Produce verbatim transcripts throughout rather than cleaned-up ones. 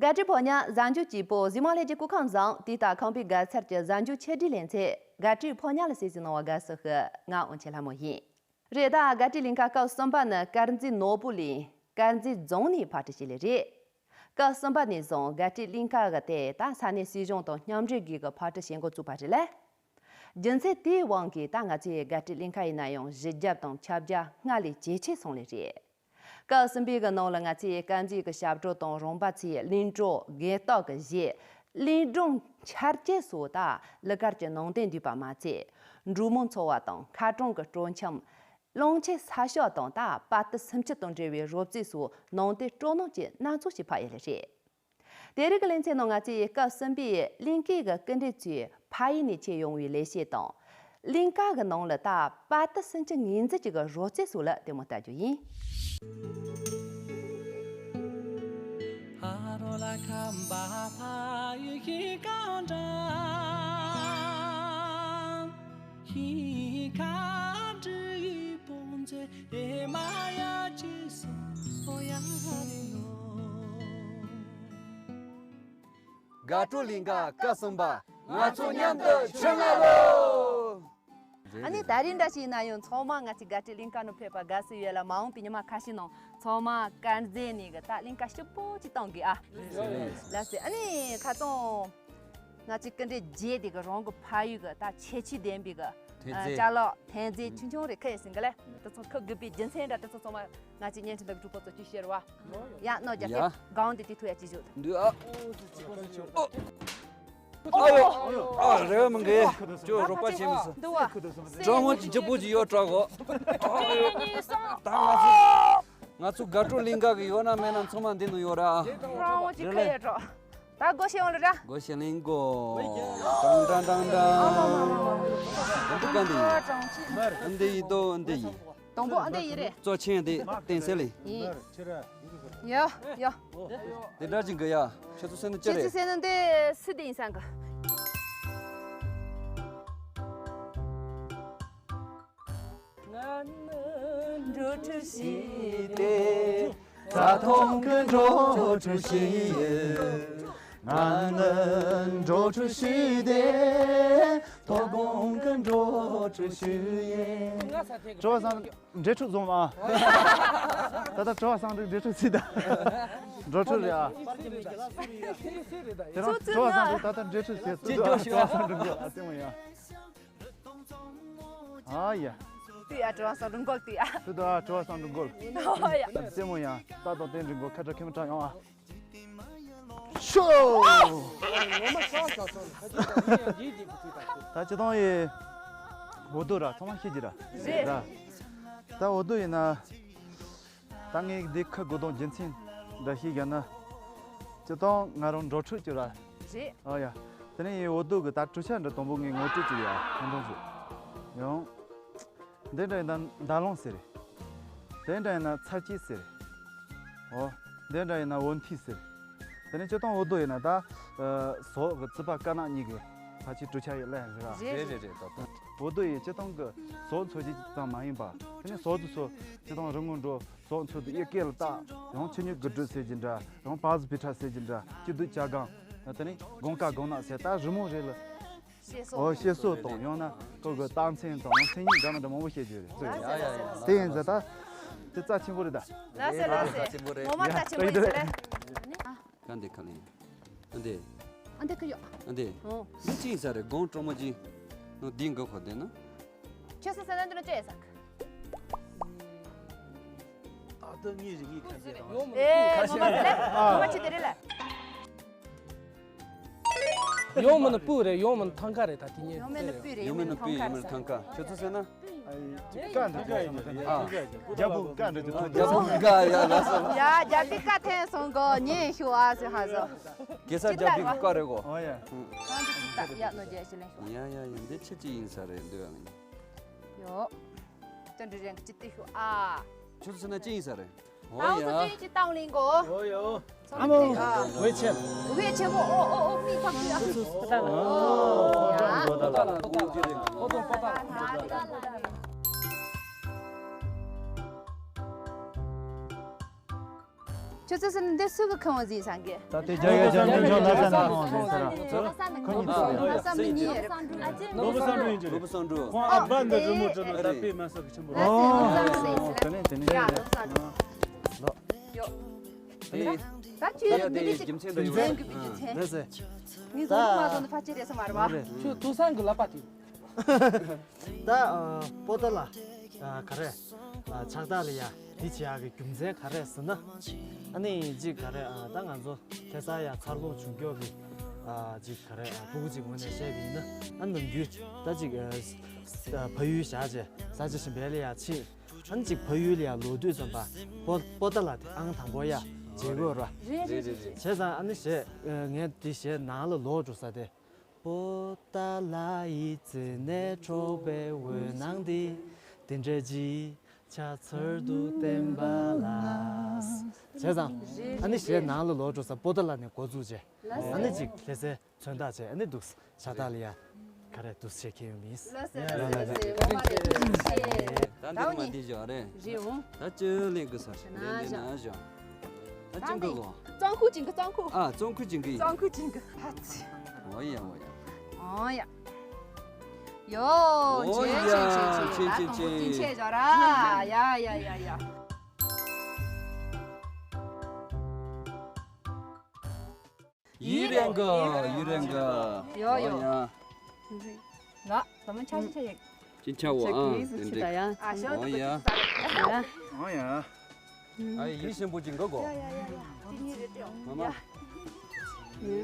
དགའ་སྤྲོའི་ཕོ་ཉ་གཟའ་མཇུག་སྐྱིད་པོ། གཟིགས་མོ་ལྷན་རྒྱས་སྐུ་ཁམས་བཟང་། དུས་དང་རྐང་པའི་དགའ་ཚལ་གྱི་གཟའ་མཇུག་ཆེད་སྒྲིག་ལེ་ཚན། དགའ་སྤྲོའི་ཕོ་ཉ་ལ་གསན་གཟིགས་གནང་བ་དགའ་བསུ་ཞུ། ང་དབང་ཆེན་ལྷ་མོ་ཡིན། རེད། ད་དགའ་སྤྲོའི་གླིང་ག་སྐབས་གསུམ་པ་ནི་དཀར་མཛེས་ནོར་བུ་གླིང་དཀར་མཛེས་རྫོང་ནས་ཕབ་སྒྲིག་བྱས་ལེ་རེད། སྐབས་གསུམ་པ་ནས་བཟུང་དགའ་སྤྲོའི་གླིང་ག་གི་དེ་ད་ས་གནས་སྲིད་གཞུང་དང་མཉམ་འབྲེལ་སྒོས་ཀྱི་ཕབ་སྒྲིག་བྱེད་འགོ་བཙུགས་པ་རེད་ལ། རྒྱུ་མཚན་དེའི་དབང་གིས་ད་ང་ཚོའི་དགའ་སྤྲོའི་གླིང་ག་ཡིན་ན་ཡང་གཞི་རྒྱ་དང་ཁྱབ་རྒྱ་སྔར་ལས་ཇེ་ཆེ་སོང་ལེ་རེད། སྐབས་གསུམ་པའི་གི་ནང་ལ་ང་ཚོས་དཀར་མཛེས་ཀྱི་ཞབས་བྲོ་དང་རོང་པ་ཚོའི་གླིང་བྲོ་རྒན་སྟག་གི་གཞས། གླིང་སྒྲུང་འཆར་ཅན་སོགས་ད་གླུ་གར་གྱི་ནང་དོན་འདུས་པ་མ་ཚད། འབྲུག་མོ་འཚོ་བ་དང་ཁ་གྲངས་ཀྱི་སྤྲོ་འཆམ། གླང་ཆེན་ས་ཤོག་དང་ད་པར་ཏི་སུམ་ཅུ་དང་འབྲེལ་བའི་རོབ་རྩེད་སོགས་ནང་དོན་སྤྲོ་སྣང་གི་སྣ་ཚོགས་ཤིག་ཕབ་ཡོད་ལེ་རེད། དེ་རིང་གི་ལེ་ཚན་ནང་ང་ཚོས་སྐབས་གསུམ་པའི་གླིང་གའི་གི་སྐུ་མགྲོན་ཚོས་ཕ་ཡུལ་ནས་མཆེད་ཡོང་བའི་ལེགས་བཤད་དང་། གླིང་ག་གི་ནང་ལ་ད་པར་ཏི་སུམ་ཅུ་ངོས་འཛིན་གྱི་གི་རོལ་རྩེད་སོགས་ལ་ལྟད་མོ་ལྟ་རྒྱུ་ཡིན། དགའ་སྤྲོ་གླིང་ག་སྐབས་གསུམ་པ། ང་ཚོ་མཉམ་དུ་ཆོས་ང་ལོ། ཨ་ནི་ད་རིང་འདྲ་ཞིག་ཡིན་ན་ཡང་ཚང་མ་ང་ཚོའི་དགའ་སྤྲོའི་གླིང་ག་ནང་ཕེབས་པ་དགའ་བསུ་ཡོད་ལ། མ་འོངས་པའི་ཉི་མ་ཁ་ཤས་ནང་ཚང་མ་དཀར་མཛེས་ནས་གི་ད་གླིང་ག་སྐྱིད་པོ་ཅིག་གཏོང་དགོས་ཨ། ལགས་སེ། ཨ་ནི་ཁ་སང་ང་ཚོའི་སྐུ་མགྲོན་རྗེ་དེ་གི་རང་གི་ཕ་ཡུལ་གི་ད་ཁྱད་ཆོས་ལྡན་པའི་གི་ཨ་ཅ་ལག་འཐེན་རྫས་ཆུང་ཆུང་རེ་ཁ་ཡོད་ཟིན་གི་ལེ། དེ་ཚོ་ཁུར་དགོས་པའི་རྒྱུ་མཚན་འདྲ་དེ་ཚོ་ཚང་མ་ང་ཚོའི་བརྙན་འཕྲིན་དང་གྲོགས་པོ་ཚོ་ཅིག་ཤེར་བ། ཡ་ནོ་རྒྱ་ཡ། སྐད་སྒང་དེ་དེ་ཐུ་ཡ་ཅིག་བཞུགས། འདུག་ཨ། ཨ་ཡོ། ཨ་རེ་བ་མི་འགའ། ཅོ་རོགས་པ་བྱེད་མི་སྲིད། འདུག་ཨ། ཀྲང་མོ་ཅི་ཅི་པོ་ཅི་ཡོད་དྲག་གོ། གཅིག་གཉིས་གསུམ། ད་ང་ཚོ་ང་ཚོ་དགའ་སྤྲོ་གླིང་ག་གི་ཡོད་ན་མེད་ན་ཚང་མ་འདི་ནང་ཡོད་ར། ཀྲང་མོ་ཅི་ཁ་ཡོད་དྲག་ད་སྒོ་ཕྱེ་འོང་ལ་ར། སྒོ་ཕྱེ་ལེན་གོ། ཀྲང་ཀྲང་ཀྲང་ཀྲང་། འདི་ག་འདི་ཡིན། འདི་ཡིན་དོ་འདི་ཡིན། དང་པོ་ཨ་འདི་ཡིན་རེད། གཙོ་ཆེན་འདི་བསྟན་སེ་ལེ། ཡིན། ཡ་ཡ། འདི་འདྲ་ཅིག་གི་ཡ། ཁྱེད་ཚོ་སེམས་ནི་ཅི་ཁྱེད་རེད། ཚོ་སེམས་ནི་འདི་སུ་འདི་ཡིན་སང་གི། ང་ནི་འགྲོ་ཁྲིད་ཞིག་སྟེ། ཚ་ཐོང་གི་འགྲོ་ཁྲིད་ཞིག་ཡིན། ང་ནི་འགྲོ་ཁྲིད་ཞིག་སྟེ། དོ་དགོང་གི་འགྲོ་ཁྲིད་ཞིག་ཡིན། ཀྲོ་བ་སང་འབྲེལ་ཁྲིད་བཟུང་བ། ད་ལྟ་ཀྲོ་བ་སང་འབྲེལ་ཁྲིད་སྲིད་ད། འགྲོ་ཁྲིད་རེད་ཨ། དེ་རང་ཀྲོ་བ་སང་འབྲེལ་ད་ལྟ་འབྲེལ་ཁྲིད་བྱེད་སྲིད་ད། ཀྲོ་བ་སང་འབྲེལ་ཨ་ལྟད་མོ་ཡ། ཨ་ཡ། དུས་ཡ་གྲོ་བ་སང་རུང་གོག་དུས་ཡ། དུས་དུ་ཨ་གྲོ་བ་སང་རུང་གོག་ཨོ་ཡ། ལྟད་མོ་ཡ། ད་དང་བསྟན་རིང་གོ་ཁ་བྲལ་ཁེ་མ་དྲག་ཡོང་ཨ། ཤོ། ད་ཅི་དང་ཡི། འོ་དོ་ར་ཚང་མ་ཤེས་ཀྱི་ར། རེད། ར། ད་འོ་དོ་ཡིན་ན། ད་ངས་འདི་ཁ་དགོས་དོན་རྒྱུ་མཚན་འདྲ་ཞིག་བཞག་ན། སྤྱིར་བཏང་ང་རང་འགྲོ་འཕྲུལ་གྱི་ར། རེད། ཨ་ཡ། དེ་ནས་ཡིན་འོ་དོ་གི་ད་གྲུ་ཆ་འདྲ་དང་པོ་ངས་ངོ་སྤྲོད་ཅིག་ཡ་ཧང་ཐོང་ཞུ། ཡང་། འདི་འདྲ་ཡིན་ན་མདའ་ལོང་ཟེར། དེ་འདྲ་ཡིན་ན་ཚར་སྐྱེས་ཟེར། ཨོ། འདི་འདྲ་ཡིན་ན་བོ་མཐིལ་ཟེར། དེ་ནས་སྤྱིར་བཏང་འོ་དོ་ཡིན་ན་ད། ཟོག་གི་རྩིད་པ་དཀར་ནག་གཉིས་ཀྱི་ཕལ་ཆེར་གྲུ་ཆ་ཡི་ལན་རེད་ར། རེད་རེད་རེད་ད་ད། འོ་དོ་ཡི་སྤྱིར་བཏང་གི་ཟོག་འཚོ་རྒྱུ་ཙམ་མ་ཡིན་པ། དེ་ནས་ཟོག་དེ་ཚོ་སྤྱིར་བཏང་རི་སྔོན་འགྲོ་ཟོག་འཚོ་དུས་ཡི་སྐེ་ལ་བཏགས། ཡང་ཆུ་སྙིགས་དགུ་སྦྲུལ་ཟེར་གྱི་འདྲ། ཡང་པ་ཟི་བི་ཁྲ་ཟེར་གྱི་འདྲ། སྐྱིད་སྡུག་བྱ་སྒང་། དེ་ནས་དགུན་ཁ་དགུན་ནག་ཟེར་ད་རི་མོ་རེ་ལ། ཤེས་སོ། ཨོ་ཤེས་སོ་དང་ཡང་ན་ཁོ་གི་རྟགས་མཚན་དང་མཚན་ཉིད་འདྲ་མི་འདྲ་མང་པོ་བཤད་རྒྱུ་རེད། ལགས་སེ་ལགས་སེ། དེ་ཡིན་ཟེར་ད། དེ་རྩ་ཆེན་པོ་རེད་ད། ལགས་སེ་ལགས་སེ། རྩ་ཆེན་པོ་རེད། ངོ་མ་རྩ་ཆེན་པོ་ཡིན་ཟེར་ལེ། ག་འདི་ག་ལེ། ཨ་འདི། ཨ་འདི་ཁ་ཡོད། ཨ་འདི། ཨོ། འདི་ཅི་ཡིན་ས་རེད། སྒང་གྲོ་མོ་ཅི། ནོ་འདི་འགོ་ཁོ་དེ་ན། ཁྱོད་སུ་ཟེར་ན་འདི་ན་ཅི་ཡིན་ས། ཨ་ད་ངའི་རིག་གནས་ཁ་ཤས་རང་། ཨེ་ངོ་མ་རེད་ལེ། ངོ་མ་ཅི་དེ་རེད་ལེ། ཡོང་མིན་ནི་སྤུ་རེད། ཡོང་མིན་ཐང་ཀ་རེད། ད་དེ་ཉིད་ཡོང་མིན་ནི་སྤུ་རེད། ཡོང་མིན་ནི་སྤུ། ཡོང་མིན་ནི་ཐང་ཀ། ཁྱོད་ཚོ་ཟེར་ན། ཀ་འདྲ་ཅིག་ཐོན་སོང་། རྒྱ་བོ་ཀ་འདྲ་ཅིག་ཐོན་སོང་། རྒྱ་བོ་ཀ་ཡ་ལ་སོང་། ཡ་རྒྱ་བོ་ཀ་ཐོན་སོང་གོ་ཉན་ཤོག་ཨ་ཟེར་ཧ་ཟོ། གེ་སར་རྒྱ་བོ་ཀ་རེད་གོ། ཨོ་ཡ། གང་ཅི་ཅི་ད་ཡ་ནོ་རྒྱ་ཞི་ལེན་ཤོག་ཡ་ཡ་ཡ། འདི་ཆི་ཅི་ཡིན་ས་རེད་འདོད་ཨ། ཡོ། ཅོ་འདྲི་རེང་གི་ཅི་ཏི་ཤོག་ཨ། ཁྱོད་ཚོ་ཟེར་ན་ཅི་ཡིན་ས་རེད། ཨའོ་ཚོ་ཅི་ཅི་བཏང་ལིང་གོ། ཨོ་ཡོ། ཨ་མོ། ཝེ་ཆེ། ཝེ་ཆེ་གོ། ཨོ་ཨོ་ཨོ་མི་ཕག་ཅི་ཨ། ཨོ་ཡ། ཁྱོད་ཚོ་སེམས་འདི་སུ་གི་ཁེ་དབང་ཟིན་སང་གི། ད་དེ་རྒྱ་ཡ་རྒྱ་མི་འཇོག་ལ་ས་ནང་ལ་ས་ར། ལོ་བསམ་གྲུབ་ཡིན་གྱི་རེད། ལོ་བསམ་གྲུབ་ཁོང་ཨ་ཕ་འདི་རི་མོ་བྲིས་ནས་ད་དཔེ་མ་སོགས་ཀྱི་ཆེན་པོ་རེད། ཨོ་དེ་ནས་དེ་ནས་ཡ་ལོ་བསམ་གྲུབ། ལོ། ཡོ། ད་ཁྱོད་ཡ་དེ་རྒྱུ་མཚན་འདྲ་ཡོད་རེད། རྒྱུ་མཚན་གི་རྒྱུ་མཚན། རེད་ཟེར། ངས་ད་ཟོང་མ་ཟོང་ནི་ཕལ་ཆེར་རེད་སོང་མ་རེད་བ། ཁྱོད་ཐུགས་སང་གི་ལབ་པ་དེ། ད་ཨ་པོ་ཏཱ་ལ་ཨ་ག་རེ་ཨ་ཕྱག་རྟགས་ལ་ཡ་དེ་བྱེད་ཡག་གི་རྒྱུ་མཚན་ག་རེ་ཟེར་ན། ཨ་ནི་ཅིག་ག་རེ་ཨ་ད་ང་ཚོ་ཁ་སང་ཡ་འཚར་ལོངས་བྱུང་མགྱོགས་ཀྱི་ཨ་ཅིག་ག་རེ་ཨ་ཕྲུ་གུ་ཅིག་ངོས་ནས་བཤད་པ་ཡིན་ན། ཨ་ནམ་རྒྱུན་ད་ཅིག་ཨ་ཕ་ཡུལ་བཞག་བྱས་ས་ཆ་གཞན་པ་ལ་ཡ་ཕྱིན། ཨ་ནི་ཅིག་ཕ་ཡུལ་ལ་ཡ་ལོག་དུས་ཙམ་པ་པོ་པོ་ཏཱ་ལ་དེ་ཨང་དང་པོ་ཡ་བརྗེ་དགོས་ར། རེད་རེད་རེད་རེད། བྱས་ཙང་ཨ་ནི་གཞས་ངས་དེ་གཞས་ནང་ལ་ལོག་འགྲོ་ས་དེ། པོ་ཏཱ་ལ་ཡི་རྩེ་ནས་འཕྲོག་པའི་འོད་སྣང་འདི། དེ་འདྲ་ཅིག་ཆ་ཚར་འདུག་བསྟན་པ་ལགས། བྱས་ཙང་ཨ་ནི་གཞས་ནང་ལ་ལོག་འགྲོ་ས་པོ་ཏཱ་ལ་ནས་འགོ་བཙུགས་བྱས། ཨ་ནི་ཅིག་ལྷ་སའི་མཚོན་རྟགས་བྱས་ཨ་ནི་འདུག་ཕྱག་རྟགས་ལ་ཡ་ག་རེ་འདུག་བྱས་ཁྱེར་ཡོང་མིན། ལགས་སེ་ལགས་སེ་ལགས་སེ་ངོ་མ་རེད། ཐུགས་རྗེ་ཆེ། ད་འདི་ནི་མ་འདི་བཞག་རེད། རེད་འོང་། ད་ཅི་ལེན་དགོས་ས་རེད། ལེན་འདི་ན་བཞག་ད་ཅི་འགྲོ་གོ། གཙང་ཁུག་ཅིང་གི་གཙང་ཁུག་ཨ་གཙང་ཁུག་ཅིང་གི་ཡིན། གཙང་ཁུག་ཅིང་གི་ཧ་ཙི། འོ་ཡ་འོ་ཡ། འོ་ཡ། ཡོ། འོ་ཆེ་ཡ། ཆེ་ཆེ་ཆེ། ཆེ་ད་ཆེ་དང་པོ་ཆེ། ཅིང་ཆེ་བཞག་ར། ཡ་ཡ་ཡ་ཡ་ཡ། ཡི་རེ་ག་ཡི་རེ་ག་ཡོ་ཡོ། ཡ། ང་ད་མ་ཆ་ཆ་ཡེ། ཅིན་ཆ་བོ་ཨ། ཆ་གི་སི་ཆི་ད་ཡ། ཨ་ཤོ། འོ་ཡ། ཡ། འོ་ཡ། ཨ་ཡི་ཞིམ་པོ་ཅིག་གོ་གོ། ཡ་ཡ་ཡ་ཡ། ཅི་ནི་རེད་ཏེ། མ་མ། ཡ།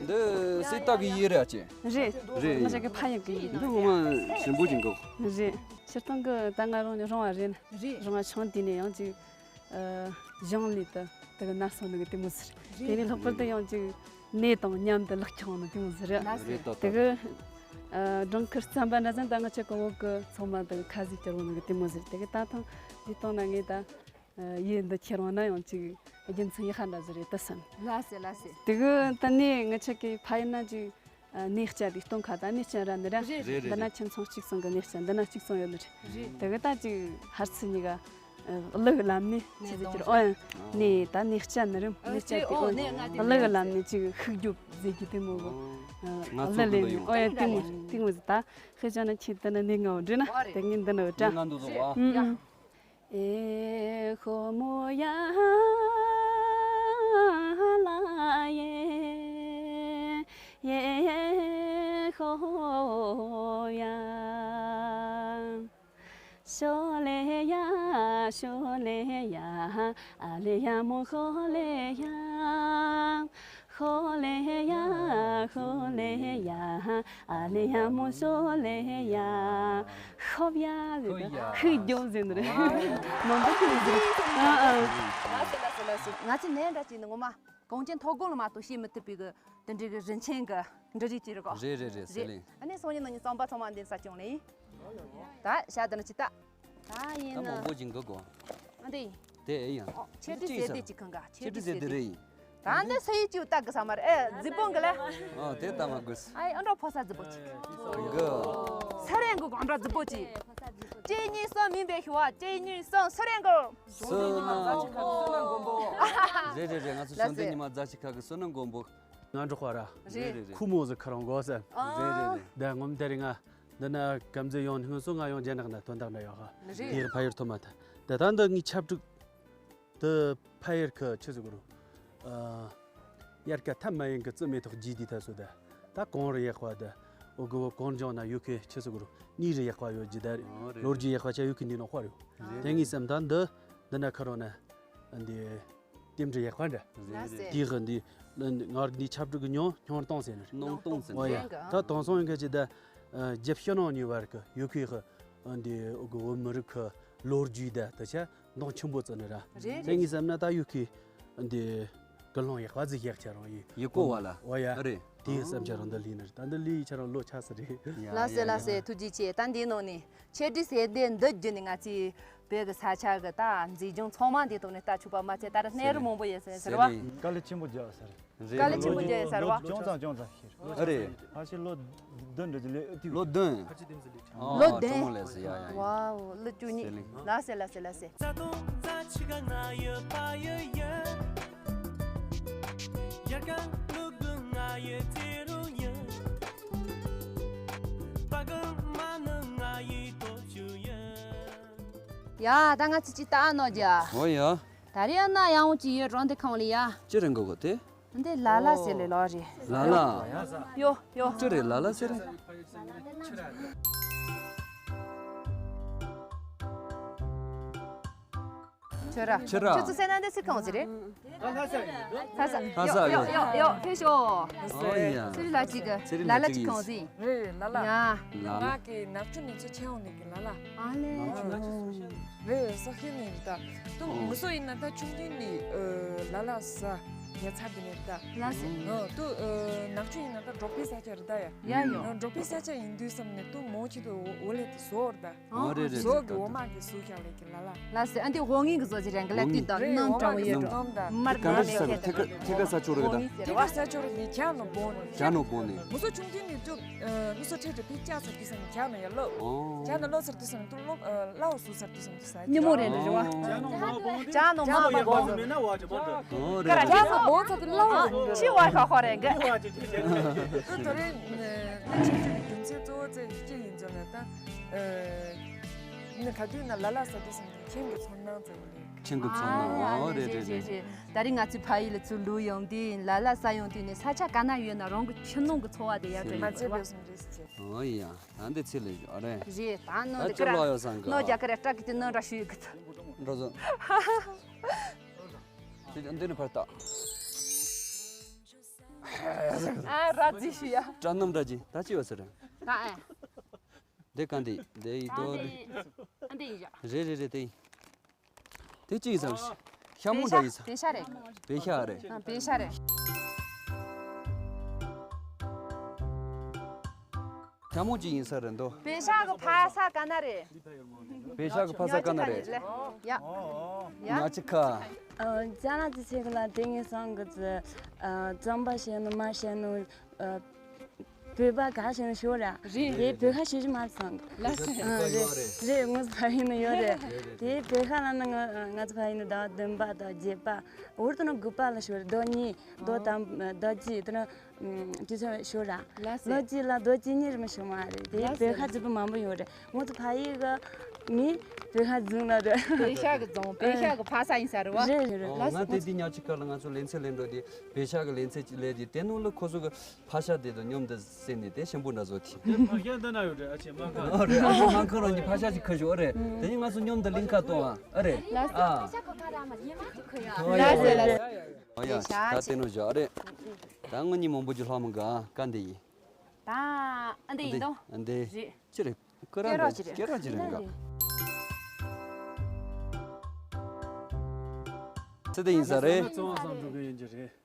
འདི་སི་ཏ་གི་ཡི་རེད་ཨ་ཅེ། རེད། རེད། ང་ཅག་གི་ཕ་ཡུལ་གི་ཡི། འདི་ངོ་མ་ཞིམ་པོ་ཅིག་གོ། རེད། སྤྱིར་བཏང་གི་ད་ང་རང་ནི་རོང་བ་རེད་ན། རེད། རོང་བ་ཆུང་དུས་ནས་ཡང་ཅིག་ཨ། གཞུང་ལས་དུ་དུ་གི་ན་སོང་ནི་གི་དེ་མོ་ཟེར། དེ་ནས་ལྷག་པར་དུ་ཡང་ཅིག་ནས་དང་མཉམ་དུ་ལག་ཁྱོང་ནི་དེ་མོ་ཟེར། ལགས་སེ། དེ་གི་ཨ། སྦྲང་ཁུར་རྩམ་པ་འདྲ་ཙམ་ད་ང་ཆ་གི་འོག་གི་ཚང་མ་དུ་ཁ་ཟས་སྐྱུར་བོ་ནི་གི་དེ་མོ་ཟེར། དེ་གི་ད་ཐང་འདི་བཏང་ན་ངས་ད་ཨ། ཡུལ་འདི་ཁྱེར་འོང་ན་ཡང་ཅིག་རྒྱུ་མཚན་ཡག་པ་འདྲ་ཟིག་རེད་དུ་བསམ། ལགས་སེ་ལགས་སེ། དེ་གི་ད་ནས་ང་ཆ་གི་ཕ་ཡུལ་ན་ཅིག་ཨ། གནས་སྐྱ་དེ་སྟོན་ཁ་ད་གནས་སྐྱ་ར་ནི་ར། རེད་རེད། འདི་ན་ཁྱིམ་ཚང་གཅིག་ཚང་གི་གནས་སྐྱ་འདི་ན་གཅིག་ཚང་ཡོད་ནི་རེད། རེད། དེ་གི་ད་ཅིག་ཧར་ཚི་གཉིས་ཀ་ཨ། གླུ་གི་ལམ་ནས་ཆི་ཟེར་གྱི་རེད། ཨོ་ཡ། ནས་ད་གནས་སྐྱ་ནི་རེད། གནས་སྐྱ་དེ་ཨོ་གླུ་གི་ལམ་ནས་ཅིག་ཤུགས་རྒྱོབ་ཟེར་གྱི་དེ་མོ་གི་ཨ། གླུ་ལེན་ནི། ཨོ་ཡ། དེ་མོ་དེ་མོ་ཟེར། ད་ཁྱེད་ཅག་ན་ཁྱེད་ད་ན་གནས་ང་འོ་འདྲི་ན་དེ་ངས་འདི་ན་འོ་དྲ། ང་འདུག་ཟོ་བ། ཨུ་ཨུ། ཨེ་ཧོ་མོ་ཡ་ལ་ཡེ་ཡེ་ཧོ་ཡ། ཤོ་ལེ་ཡ་ཤོ་ལེ་ཡ་ཨ་ལེ་ཡ་མོ་ཧོ་ལེ་ཡ། ཧོ་ལེ་ཡ་ཧོ་ལེ་ཡ་ཨ་ལེ་ཡ་མོ་ཤོ་ལེ་ཡ། ཧོབ་ཡ་ཟེར་ད་ཧུད་རྒྱོབ་ཟེར་ནི་རེད། མང་པོ་ཐུག་ཟེར། ཨ་ཨ། ལགས་སེ་ལགས་སེ་ལགས་སེ། ང་ཚོ་ནས་འདྲ་ཅིག་ནི་ངོ་མ་གངས་ཅན་མཐོ་སྒང་ལ་མ་གཏོགས་བཤད་མི་ཐུབ་པའི་གི་དེ་འདྲའི་གི་རིན་ཆེན་གི་འབྲུ་རིགས་ཅིག་རེད་གོ། རེད་རེད་རེད། ཟེར་ལེ། ཨ་ནི་སང་ཉིན་གནངས་ཉིན་རྩམ་པ་ཚང་མ་འདི་ས་སྐྱོང་ལེ་ཡིན། ད་ཤ་དེ་ནི་ཅི་ད། ད་ཡིན་ད་ན། མང་པོ་ཅིག་འགག་གོ། ཨ་འདི་ཡིན། དེ་ཡིན། ཨོ་ཆེ་འབྲི་ཟེར་དེ་ཅིག་གང་ག་ཆེ་འབྲི་ཟེར་དེ་རེད་ཡིན། ད་འདི་ས་ཡི་ཅིག་ལྟ་གི་ས་མ་རེད། ཨེ་རྫི་པོ་འགི་ལ། ཨོ་དེ་ལྟ་མ་དགོས། ཨ་ཡི་ཨ་འདྲ་ཕོ་ས་རྫི་པོ་ཅིག་འགི། ས་རེ་འགུག་ཨ་འདྲ་རྫི་པོ་ཅིག་གཅིག་གཉིས་གསུམ་མིན་པའི་ཤུ་བ་གཅིག་གཉིས་གསུམ་སུ་རེ་འགུག་བསོད་ནམས། རེད་རེད་རེད། ང་ཚོ་བསོད་ནམས་མགོན་པོ། ང་འགྲོ་ཁ་ར། རེད་རེད་རེད། ཁུ་མོ་ཟིག་ཁ་རང་གོ་ཟེར། རེད་རེད་རེད། ད་ངོམ་དེ་རིང་ང་འདི་ན་གམ་ཟེ་ཡོང་སྔོན་སོ་ང་ཡོང་རྒྱ་ནག་ན་དོན་དག་འདྲ་ཡོད་ཧ། རེད། དེར་ཕ་ཡུལ་ཐོན་མ་ཐལ། ད་ད་འདི་ངའི་ཆབ་ཀྲུག་དེ་ཕ་ཡུལ་ཁ་ཆི་ཟིག་རུ། ཨ། དབྱར་ཁ་ཐ་མ་ཡིན་གི་རྩི་མེ་ཐོག་རྒྱས་དེ་ཐ་སོ་ད། ད་གངས་རི་ཡག་པ་ད། འོ་གི་བོ་གངས་ལྗོངས་ན་ཡོད་ཁི་ཆི་ཟིག་རུ་གནས་རི་ཡག་པ་ཡོད་རྒྱུ་ད་རེད། ལོ་རྒྱུས་ཡག་པ་ཆ་ཡོད་ཁི་འདི་ནོ་དཔར་ཡོད། དེ་ངའི་སེམས་ད་འདི་འདི་ན་ཁ་རོ་ན་འདི། རྟེན་འབྲེལ་ཡག་པ་འདྲ། ལགས་སེ། དེའི་ཧི་འདི། ང་རང་འདི་ཆབ་ཀྲུག་གི་ཉོ་ཉོ་གཏོང་ཟེར་ནི་རེད། ནང་གཏོང་ཟེར་ནི་ཨོ་ཡ། རེད། ད་དེང་སང་ཡིན་ག་ཅི་ད། རྒྱབ་ཕྱི་ནང་གཉིས་བར་གི་ཡོད་ཁི་ཧི། འདི་འོ་གི་བོད་མི་རིགས་ཁི་ལོ་རྒྱུས་ད་དེ་ཆ་མདོང་ཆེན་པོ་བརྩི་ནི་ར། རེད་དེ་རེད། ངས་བསམ་ན་ད་ཡོད་ཁི། འདི། ཀུན་སློང་ཡག་པ་ཟིག་ཡག་ཆ་རང་ཡིན། ཡི་གོ་བ་ལ། ཨོ་ཡ། རེད། དེའི་བསམ་འཆར་རང་འདི་ལི་ནི་རེད། ད་འདི་ལི་ཡི་ཆ་རང་ལོ་ཆ་ས་རེད། ཡ་ལགས་སེ་ཡ་ལགས་སེ། ཡ། ཐུགས་རྗེ་ཆེ། ད་འདི་ནང་ནས། ཆེ་འབྲི་ཟེར་དེ་འདི་བརྒྱུད་ནས་ང་ཚོའི་བོད་ཀྱི་ས་ཆ་གི་ད་མཛེས་ལྗོངས་ཚང་མ་འདི་ཐོག་ནས་ལྟ་ཆོག་པ་མ་ཚད་ད་ར་གནས་རི་མང་པོ་ཡོད་ཟེར་ཟེར་བ། དཀའ་ལས་ཆེན་པོ་རྒྱག་ས་རེད། དཀའ་ལས་ཆེན་པོ་རྒྱག་ཡོད་ཟེར་བ། ལོ་ཅུང་ཙམ་ཅུང་ཙམ་ཤེས། ཨ་རེད། ཕལ་ཆེར་ལོ་བདུན་འདྲ་ཅིག་ལས་ཨེ་ཐུབ། ལོ་བདུན། ལོ་བདུན། ཨོ་ཀྲོང་ལས་ཟེར་ཡ་ཡ་ཡ། ཝའོ་ལོ་བཅུ་གཉིས། ཟེར་ལེ། ལགས་སེ་ལགས་སེ་ལགས་སེ། དགའ་ལུགས་ང་ཡི་ཚེ་རུ་ཡིན། ཡ། ད་ང་ཚོ་ཅི་ལྟ་ཨ་ནོ་རྒྱ། འོ་ཡ། ད་རེས་ཨ་ན་ཡང་འོང་ཅི་ཡོད་རོང་དེ་ཁང་ལ་ཡ། ཅི་རེད་འགོ་གོ་དེ། འདི་ལ་ལ་ཟེར་ལེ་ལོ་རེད། ལ་ལ། ཡོ་ཡོ། ཅི་རེད་ལ་ལ་ཟེར་རེད། ཁྱོད་ར། ཁྱོད་ར། ཁྱོད་ཚོ་སེ་ན་འདི་སི་ཁང་ཟེར་རེད། ལྷ་ས། ལྷ་ས་ཡོ་ཡོ་ཡོ་ཡོ་ཕེ་ཤོ། ཨོ་ཡ། ཚེ་རིང་ལ་ཅིག་གི་ལ་ལ་ཅིག་ཁང་ཟིན། རེད་ལ་ལ། ཡ། ལ་ལ། ང་གི་ནག་ཆུ་ནས་ཚུར་ཆེ་འོང་ནས་གི་ལ་ལ། ཨ་ལེ། རེད་སོ་ཤི་ནས་རེད་ད། ཏུ་ངུ་སོ་ཡིན་ན་ད་ཆུང་དུས་ནས་ལ་ལ་ས་ཉལ་ཚར་དེ་ནས་རེད་ད། ལ་སི། ཏུ་ནག་ཆུ་ཡིན་ན་ད་འབྲོག་པའི་ས་ཆ་རེད་ད་ཡ། ཡ་ཡོ། འབྲོག་པའི་ས་ཆ་ཡིན་དུས་བསམ་ནས་ཏུ་མོ་ཆེ་དུ་འོ་ལེ་དུ་བཟོ་རེད་ད། ཨོ་རེད་རེད། ཟོག་གི་འོ་མ་གི་སུ་ཤག་ལེ་གི་ལ་ལ། ལ་སེ་ཨ་འདི་འོ་ངེས་གི་བཟོ་ཅི་རེད་གི་ལ་ཏི་དང་སྣུམ་གྲང་བོ་ཡོད་འགྲོ། མར་གི་ལ་ལ་ཐེ་ཀ་ཐེ་ཀ་ས་ཆོ་རེད་ད། ཐེ་ཀ་ས་ཆོ་རེད་ནི་ཇ་ནོ་བོ་ནི། ཇ་ནོ་བོ་ནི། མུ་སོ་ཆུང་ཆུང་ནི་ཏུ་མུ་སོ་ཁྲེ་ཁྲེ་ཕི་ཅག་ས་ཏི་སམ་ཇ་ནོ་ཡ་ལོ། ཇ་ནོ་ལོ་སར་ཏི་སམ་ཏུ་ལོ་ལ་འོ་སུ་སར་ཏི་སམ་ཏུ་ས། ཉི་མོ་རེད་རེད་བ། ཇ་ནོ་མ་བ་བོ། ཇ་ནོ་མ་བ་བོ། ཀ་ར་ཇ་ནོ་བོ་ཚ་ཏུ་ལ་འོ་ཆི་བ་ཁ་ཁོ་རེད་གི། ཏུ་ཏུ་རེད་ནི་ཏུ་ཆུང་ཆུང་ནི་རྒྱུ་མཚན་གཙོ་བོ་ཚེ་ཅི་ཡིན་ཚོ་ལ་ད། ནི་ག་དུས་ན་ལ་ལ་ས་དེ་སང་ཁྱེད་ཀྱི་ཚོར་སྣང་ཙམ་ལས། ཁྱེད་ཀྱི་ཚོར་སྣང་། ཨོ་རེད་རེད་རེད། ད་རིང་ང་ཚོའི་ཕ་ཡུལ་ལ་ཚུར་ལོག་ཡོང་དུས་ལ་ལ་ས་ཡོང་དུས་ནས་ས་ཆ་ག་ན་ཡོད་ན་རང་གི་ཁྱིམ་ནང་གི་ཚོར་བ་དེ་ཡར་དྲན་ཡོད་པ། ཨོ་ཡ། ད་འདི་ཚེ་ལས་ཨ་རེད། རེད་ད་ནོ་ད་འདི་ཀ་ར་ལོ་ཡོད་སང་གི་ནོ་རྒྱ་ཀ་ར་སྐྲག་གི་དེ་ནོ་འདྲ་ཞུ་ཡི་གི་ཚ། འགྲོ་ཚོ། ཅི་འདི་ནི་ཕར་ལྟ། ཨ་ར་ཛི་ཞུ་ཡ། དྲ་ནམ་འདྲ་ཅི་ད་ཅི་ཡོད་ས་རེད། ད་ཨེ། འདི་ག་འདི་འདི་ཡི་ཏོ། ཨ་འདི་ཡི་ཡ། རེད་རེད་རེད་དེ་ཡི། དེ་ཅི་ཡི་ཟམ། ཤ་མོ་འདྲ་ཡི་ས། བེ་ཤ་རེད། བེ་ཤ་རེད། ཨ་བེ་ཤ་རེད། ཤ་མོ་ཅི་ཡིན་ས་རེད་འདོ། བེ་ཤ་གི་ཕ་ས་ག་ན་རེད། བེ་ཤ་གི་ཕ་ས་ག་ན་རེད། ཡ། ཡ། ཉ་ཅི་ཁ། ཅ་ལག་ཅི་ཆེ་གི་ལ་དེ་ངས་སང་གི་ཙི། རྩམ་པ་བཤད་ནོ་མ་བཤད་ནོ། བོད་པ་ག་ཞེས་ན་ཞོར་ར། རེད། དེ་བོད་ཁ་ཤེས་ཀྱི་མ་སོང་། ལ་སེ། ཨ་རེད་རེད། ངོ་ཚ་ཡིན་ནི་ཡོད་རེད། དེ་བོད་ཁ་ལ་ནི་ང་ང་ཚོ་ཕ་ཡིན་ནི་ཟླ་བ་བདུན་པ་དང་བརྒྱད་པ། འོར་དུ་ནི་དགུ་པ་ལ་ཞོར་རེད། ཟླ་གཉིས་ཟླ་དང་ཟླ་གཅིག་དེ་ནི་དུས་ཚོད་ཞོར་ར། ལ་སེ། ལོ་གཅིག་ལ་ཟླ་གཅིག་གཉིས་རེ་མ་ཞོར་མ་རེད། དེ་བོད་ཁ་རྫིག་པོ་མང་པོ་ཡོད་རེད། ངོ་ཚ་ཕ་ཡིན་གི་མི་བོད་ཁ་རྫུན་ལ་རེད། བེ་ཤ་གི་རྫོང་བེ་ཤ་གི་ཕ་ས་ཡིན་ས་རེད་བ། རེད་རེད། ང་དེ་དུས་ཉག་གཅིག་ཁ་ལ་ང་ཚོ་ལེན་ཚེ་ལེན་འགྲོ་དེ་བེ་ཤ་གི་ལེན་ཚེ་ལས་དེ་དེ་ནང་ལ་ཁོ་ཚོ་གི་ཕ་ཤ་དེ་དང་མཉམ་དུ་བསྲེས་ནས་དེ་ཞིམ་པོ་འདྲ་བཟོ་དེ། དེ་ཕ་ཤ་འདི་ན་ཡོད་རེད། ཨ་ཆེ་མ་ཁ། ཨ་རེད། ཨ་ཆེ་མ་ཁ་རང་གི་ཕ་ཤ་ཅིག་ཁ་ཞོག་ཨ་རེད། དེ་ནི་ང་ཚོ་མཉམ་དུ་ལིང་ཁ་གཏོང་ཨ། ཨ་རེད། ཨ། ལ་སེ་ལ་སེ། ཨ་ཡ། ད་དེ་ནོ་བཞག་ཨ་རེད། ད་ང་གཉིས་མང་པོ་ཅིག་ལྷག་མི་འགའ་ཀ་འདི་ཡིན། ད་ཨ་འདི་ཡིན་དོ། ཨ་འདི། རེད། ཅི་རེད། ཀི་ར་ཀེ་ར་ཅི་རེད། ཀེ་ར་ཅི་རེད་འགའ། ཚེ་འདི་ཡིན་ས་རེད།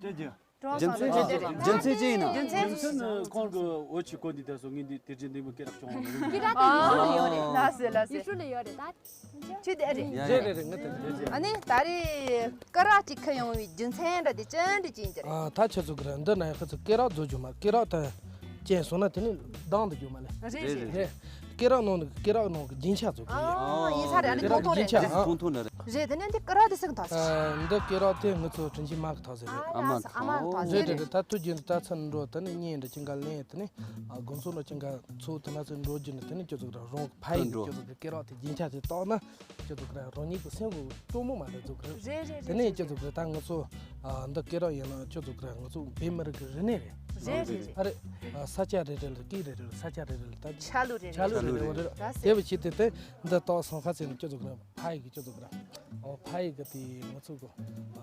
རྒྱུ་མཚན་ཅི་ཡིན་ན། རྒྱུ་མཚན་ནི་ཁོང་གི་འོ་ཆི་ཀོ་འདི་དེ་སོ་ངེས་འདི་དེ་རྗེས་འདི་མོ་སྐད་གྲགས་བྱུང་བ་མ་རེད། ཡོད་རེད། ལ་སེ་ལ་སེ། ཡུ་ཤུ་ལ་ཡོད་རེད་ད། ཆུ་དེ་རེད། ཡ་ཡ། རེད་རེད་རེད། ང་དེ་རེད་རེད། ཨ་ནི་ད་རེས་ཀ་ར་ཅིག་ཁ་ཡོང་བའི་རྒྱུ་མཚན་འདྲ་དེ་ཅན་འདྲ་ཅན་དེ་རེད། ཨ་ད་ཁྱེད་ཚོ་གི་ར་འདི་ན་ཡ་ཁ་ཚོ་ཀེ་ར་བཟོ་རྒྱུ་མ་ཀེ་ར་ད་ཅན་སོང་ན་དེ་ནི་ལྡང་དུ་རྒྱུ་མ་ལེ། རེད་རེད། རེད། ཀེ་ར་ནང་གི་ཀེ་ར་ནང་གི་རྒྱུན་ཆགས་ཚོ་གི། ཨ་ཡིན་ས་རེད། ཨ་ནི་ཀེ་ར་ཁོང་ཚོ་རེད། རྒྱུན་ཆགས་ཨ། ཁོང་ཚོ་ནི་རེད། རེད། དེ་ནས་འདི་ཀ་ར་དེ་སེང་ཐག་ཟེར། ཨ་འདི་ཀེ་ར་དེ་ང་ཚོ་དྲིན་ཆེན་མ་གི་ཐག་ཟེར་རེད། ཨ་མ་ཨ་མ་གི་ཐག་ཟེར། རེད་རེད་རེད། ད་དུས་རྒྱུན་དུ་ད་ཚར་འགྲོ་ད་ནི་གཉེན་འདྲ་ཅིག་འགའ་ལེན་དེ་ནི་ཨ་དགོན་ཚོགས་ལ་ཅིག་འགའ་ཚུགས་དེ་ན་ཚོ་འགྲོ་རྒྱུ་ནི་དེ་ནི་ཁྱོད་ཚོ་གི་རང་རང་གི་ཕ་ཡི་གི་ཁྱོད་ཚོ་གི་ཀེ་ར་དེ་རྒྱུན་ཆགས་དེ་བཏགས་ན་ཁྱོད་ཚོ་གི་རང་རང་ཉིད་ཀྱི་སེམས་གི་སྤྲོ་མོ་མ་འདྲ་ཚོ་གི་རེད། རེད་རེད་དེ་ནས་ཁྱོད་ཚོ་གི་ད་ང་ཚོ་ཨ་འདི་ཀེ་ར་ཡིན་ན་ཁྱོད་ཚོ་གི་ང་ཚོ་བོད་མི་རིགས་གི་རིག་གནས་རེད། རེད་རེད་རེད། ཨ་རེད། ཨ་ས་ཆ་རེ་རེ་ལ་སྐད་རེ་རེ་ལ་ས་ཆ་རེ་རེ་ལ་ད་ཆ་ལུགས་རེ་རེ་ཆ་ལུགས་རེ་རེ་འོ་རེད། རེད། དེ་བས་ཆེད་དུ་དེ་འདི་བཏགས་སོང་ཁ་ཚེ་ནི་ཁྱོད་ཚོ་གི་ཕ་ཡི་གི་ཁྱོད་ཚོ་གི་ར་ཨོ་ཕ་ཡི་གི་དེ་ང་ཚོ་གི་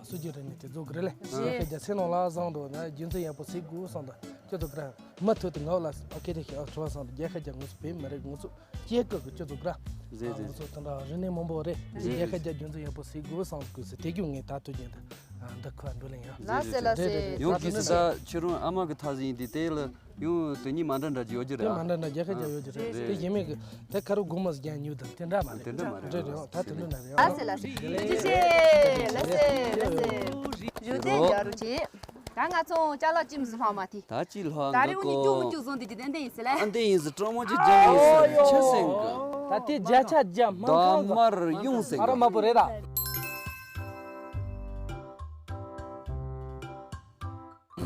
སྲོལ་རྒྱུན་རིག་གནས་དེ་ཚོ་གི་རེད་ལེ། རེད། ཁྱེད་ཀྱི་སེམས་ནང་ལ་བཟང་འགྲོ་ན་རྒྱུ་མཚན་ཡག་པོ་ཟིག་དགོས་བསམ་དང་ཁྱོད་ཚོ་གི་ར་མུ་མཐུད་དུ་ངའི་ལ་ཨོ་ཁེ་དེ་ཤི་ཨོ་ཁྲོ་བ་བསམ་དང་རྒྱལ་ཁབ་རྒྱ་ང་ཚོ་བོད་མི་རིགས་ང་ཚོ་སྐྱེ་སྐབས་ཀྱི་སྤྱི་ཚོགས་ར། རེད་ང་རེད། ཚོ་དེ་འདྲ་རིག་གནས་མང་པོ་རེད། རེད་རྒྱལ་ཁབ་རྒྱ་རྒྱུན་འཛིན་ཡག་པོ་ཟིག་དགོས་བསམ་དགོས་ཟེར་དེ་རྒྱུ་ངས་ད་ཐུགས་རྒྱུན་དུ་འདི་ཁོ་འགྲོ་ལེན་ཡང་། ལགས་སེ་ལགས་སེ། རེད་རེད་རེད། ཡང་གལ་སྲིད་ད་ཁྱེད་རང་ཨ་མ་གི་ཐག་ཟིན་དེ་དེ་ལ་ཡང་དོན་སྙིང་མ་འདྲ་འདྲ་ཅིག་ཡོད་རྒྱུ་རེད། དེ་མ་འདྲ་འདྲ་རྒྱལ་ཁབ་རྒྱ་ཡོད་རྒྱུ་རེད། རེད་དེ་རེད། གཞན་མེད་གི་དེ་ཁ་རུ་སྒོ་མོ་ཟིག་རྒྱ་ཉུལ་དང་དེ་འདྲ་མ་རེད། དེ་འདྲ་མ་རེད། རེད་རེད་ད་དེ་འདྲ་ན་རེད། ལགས་སེ་ལགས་སེ། ཐུགས་རྗེ་ཆེ། ལགས་སེ་ལགས་སེ། ཞུ་དེ་ཡ་རུ་ཆེ། ད་ང་ཚོ་ཅ་ལག་ཅིམ་སི་ལྷག་མ་དེ། ད་ཅི་ལྷག་ད་རེ་འུ་གཉིས་སྐྱུག་མི་སྐྱུག་བཟོ་འདི་ཀྱི་ཏན་ཏན་ཡིན་ཟེར་ལེ། ཨ་འདི་ཡིན་ཟེར་སྤྲང་མོ་ཅིག་རྒྱབ་ཡིན་ཟེར་ཆི་ཟེར་གི། ད་དེ་བརྒྱ་ཆ་བརྒྱ་སྨན་ཁང་གི་མར་ཡོང་ཟེར་ཨ་རོ་གི་མ་པོ་རེད་ད།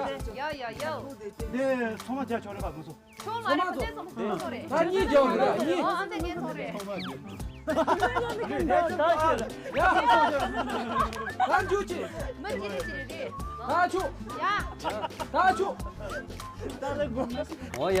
ཡ་ཡ་ཡ། འདི་ཚང་མ་རྒྱག་ཆོག་རེད་པ། མི་ཚོ། ཁྱོད་ལ་རེ་བ་ཏན་ཚང་མ་ཚོ་རེད། ད་གཉིས་རྒྱག་རེད། གཉིས། ཨ་འདི་གཉིས་ཚོ་རེད། ཡ། ད་འཇུ་ཅི། མི་ཅི་རེད་ཅི་རེད་རེད། ད་ཆུ། ཡ། ད་ཆུ། འོ་ཡ།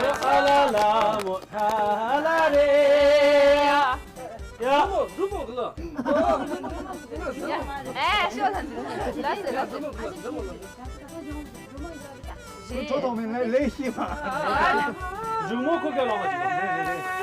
ཨ་ལ་ལ་མོ་ཐ་ལ་རེ་ཡ། ཡ། ཨེ་ཤོ་ལ་ལ་སེ་ལ་སེ། ཁྱོད་ཐོག་མེད་ལས་ལས་ཤེས་མ། འཇུག་མོ་ཁུག་གེ་ལོག་པ་ཅིག་རེད་རེད་རེད།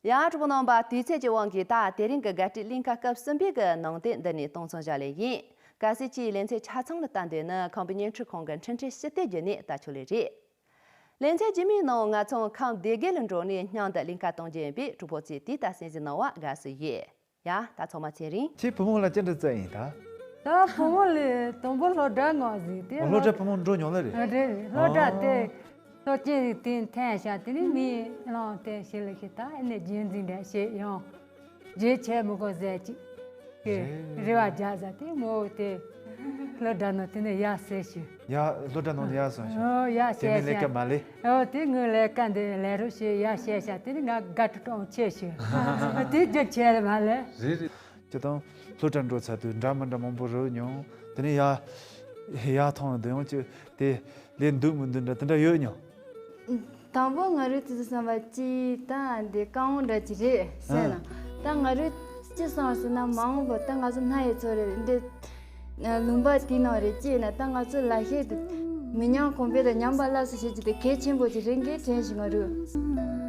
ཡ། གྲོགས་པོ་རྣམ་པ། དུས་ཚོད་བཅད་ཀྱི་དབང་གིས་ད་དེ་རིང་གི་དགའ་སྤྲོའི་གླིང་ག་སྐབས་གསུམ་པའི་གི་ནང་དེབ་འདི་ནས་གཏོང་མཚམས་བཞག་ལེ་ཡིན། གལ་སྲིད་ཁྱེད་ལེ་ཚན་ཆ་ཚང་ལ་ལྟ་འདོད་ན་ཁམས་པའི་བརྙན་འཕྲིན་ཁང་གི་འཕྲིན་ཕྲན་ཞུ་སྟེ་བརྒྱུད་ནས་ལྟ་ཆོག་ལེ་རེད། ལེ་ཚན་རྗེས་མའི་ནང་ང་ཚོ་ཁམས་སྡེ་དགེ་ལ་འགྲོ་ནས་སྙིང་དུ་གླིང་ག་གཏོང་རྒྱུ་ཡིན་པས་གྲོགས་པོ་ཚོས་དེ་ལྟ་གསན་གཟིགས་གནང་བ་དགའ་བསུ་ཡོད། ཡ། ད་ཚང་མ་ཚེ་རིང་། ཁྱེད་བུ་མོ་ལ་ཅི་འདྲ་བཙལ་ཡིན་ད། ད་བུ་མོ་ལས་དང་པོ་སློབ་གྲྭ་ངོ་ཟིག་དེ་ཨོ། སློབ་གྲྭ་བུ་མོ་འགྲོ་མྱོང་ལེ་རེད། རེད། སློབ་གྲྭ་དེ་ཨོ། སློབ་ཆེན་དེ་འཐེན་ཤག་དེ་ནས་མི་བླངས་ཏེ་ཞིག་ལ་ཞིག་ད་ཨེ་ནས་རྒྱུན་འཛིན་འདྲ་བྱེད་ཡོང་། རྗེས་ཆེ་མི་གོ་ཟེར་ཅིག་གི་རེད། རེ་བ་རྒྱག་ཟ་དེ་མོ་དེ་སློབ་གྲྭ་ནང་དེ་ནས་ཡར་སེ་ཞུ། ཡ། སློབ་གྲྭ་ནང་དུ་ཡར་སོང་ཞིང་། ཨོ། ཡར་དེ་མིན་ལས་ཀ་མ་ལས། ཨོ། དེ་ངའི་ལས་ཀ་འདི་ལས་རོགས་བྱེད་ཡར་བཤད་ཤག་དེ་ནི་ང་དགའ་སྤྲོ་གཏོང་ཆེ་ཞུ། དེ་རྒྱུ་ཆེ་རེད་མ་ལས། རེད་རེད། ཅི་དང་། སློབ་གྲྭ་འགྲོ་ཚར་དུས་འདྲ་མི་འདྲ་མང་པོ་རོལ་མྱོང་། དེ་ནས་ཡར་ཡར་ཐོན་ལ་སྡོད་ཡོང་ཅི་དེ་ལས་འདུག་མི་འདུག་འདྲ་དེ་འདྲ་ཡོད་མྱོང་། དང་པོ་ང་རང་དུས་ཚོད་བསམ་པ་ཅི་ད་འདི་རྐང་བ་འདྲ་ཅིག་རེད་ཟེར་ན། ད་ང་རང་ཅི་བསམ་ཟེར་ན་མ་འོངས་པ་ད་ང་ཚོ་སྣ་ཡི་ཚོ་རེད་འདི། ལུང་པ་དེའི་ནང་རེད་ཅེ་ན་ད་ང་ཚོ་ལ་ཤེད་དུ་མི་ཉམས་གོང་འཕེལ་དང་ཉམས་པ་སླར་གསོ་བྱེད་རྒྱུ་དེ་གལ་ཆེན་པོ་ཅིག་རེད་འགའི་དྲན་བཞིན་ང་རུ།